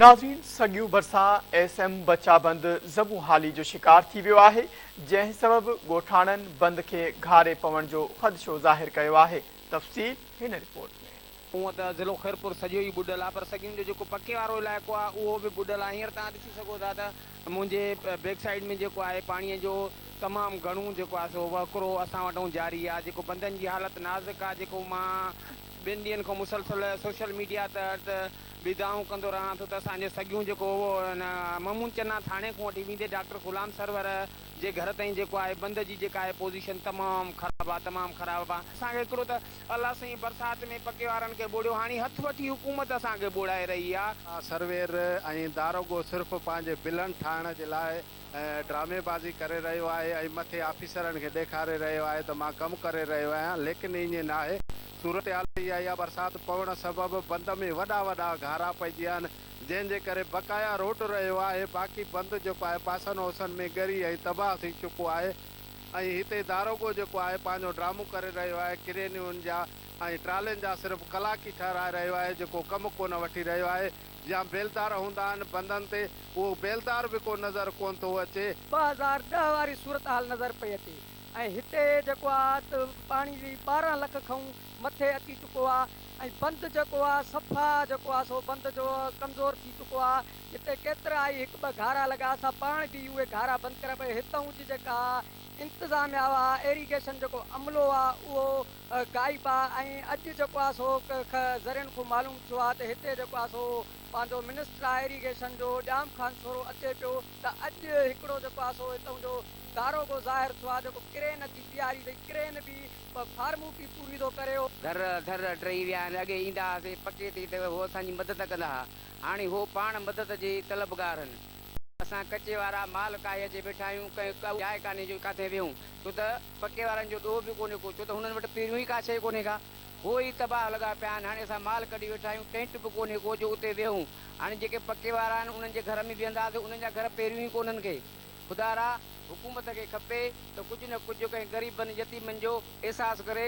ناظرين سڳيون ڀرسان ايس ايم بچا بند زبون حالي جو شڪار ٿي ويو آهي جنهن سبب ڳوٺاڻن بند کي گهاري پوڻ جو خدشو ظاهر ڪيو آهي تفصيل هن رپورٽ ۾. هونء ته ضلعو خيرپور سڄو ئي ٻڏل آهي پر سڳيون جو جيڪو پڪي وارو علائقو آهي اهو به ٻڏل آهي هينئر توهان ڏسي سگهو ٿا ته منهنجي بيڪ سائيڊ ۾ جيڪو آهي پاڻي جو تمام گهڻو جيڪو آهي سو وهڪرو اسان وٽئون جاري آهي جيڪو بندن جي حالت نازڪ آهي جيڪو مان ٻن ڏينهن کان مسلسل سوشل ميڊيا تحت به دانهون ڪندو رهان ٿو ته اسان جي سڳيون جيڪو اهو ان محمود چنا ٿاڻي کان وٺي ويندي ڊاڪٽر غلام سرور جي گهر تائين جيڪو آهي بند جي جيڪا آهي پوزيشن تمام خراب آهي تمام خراب آهي. اسان کي هڪڙو ته الله سائين برسات ۾ پڪي وارن کي ٻوڙيو هاڻي هٿ وٺي حڪومت اسان کي ٻوڙائي رهي آهي. سروير ۽ داروغو صرف پنهنجي بلن ٺاهڻ جي لاء ڊرامي بازي ڪري رهيو آهي ۽ مٿي آفيسرن کي ڏيکاري رهيو آهي ته مان ڪم ڪري رهيو آهيان ليڪن ائين ناهي صورتحال اها آهي برسات پوڻ سبب بند ۾ وڏا وڏا گهارا پئجي ويا آهن جنهن جي ڪري بقايا روڊ رهيو آهي باقي بند جيڪو آهي پاسن اوسن ۾ ڳري ۽ تباهه ٿي چڪو آهي ۽ هتي داروغو جيڪو آهي پنهنجو ڊرامو ڪري رهيو آهي ڪرينيون جا ۽ ٽرالين جا صرف ڪلاڪي ٺهرائي رهيو آهي جيڪو ڪم ڪونه وٺي رهيو آهي يا بيلدار هوندا آهن بندن تي اهو بيلدار به ڪو نظر ڪونه ٿو اچي. 2010 واري صورتحال نظر پئي اچي ۽ هتي جيڪو آ ته پاڻي 12 لک کئون مٿي اچي چڪو آ ۽ بند جيڪو آ صفا جيڪو آ سو بند جو ڪمزور ٿي چڪو آ هتي ڪيترا ئي هڪ ٻه گهارا لڳا اسان پاڻ به اهي گهارا بند ڪرائي پر هتئون جي جيڪا انتظاميا آ ايريگيشن جيڪو عملو آ اهو غائب آ ۽ اڄ جيڪو آ سو ذريعن کان معلوم ٿيو آ ته هتي جيڪو آ سو پنهنجو منسٽر آ ايريگيشن جو ڄام خان شورو اچي پيو ته اڄ هڪڙو جيڪو آ سو هتئون جو داروغو ظاهر ٿيو آ جيڪو ڪرين اچي بيهاري اٿئي ڪرين به فارموٽي پوري ٿو ڪري. گهر ڌر ڊهي ويا آهن اڳي ايندا هئاسين پڪي تي ته هو اسان جي مدد ڪندا ها هاڻي هو پاڻ مدد جي طلبگار هن اسان ڪچي وارا مال ڪاهي اچي ويٺا آهيون ڪنهن ڪا جاء ڪانهي جو ڪاٿي ويهون ڇو ته پڪي وارن جو ڏوهه به ڪونهي ڪو، ڇو ته هنن وٽ پهريون ئي ڪا شيء ڪونهي ڪا. هو ئي تباهه لڳا پيا آهن. هاڻي اسان مال ڪڍي ويٺا آهيون، ٽينٽ به ڪونهي ڪو جو اتي ويهون. هاڻي جيڪي پڪي وارا آهن، انهن جي گهر ۾ ويهنداسين، انهن جا گهر پهريون ئي ڪونهن ڪي. خدارا! حڪومت کي کپي ته ڪجهه نه ڪجهه ڪنهن غريبن يتيمن جو احساس ڪري.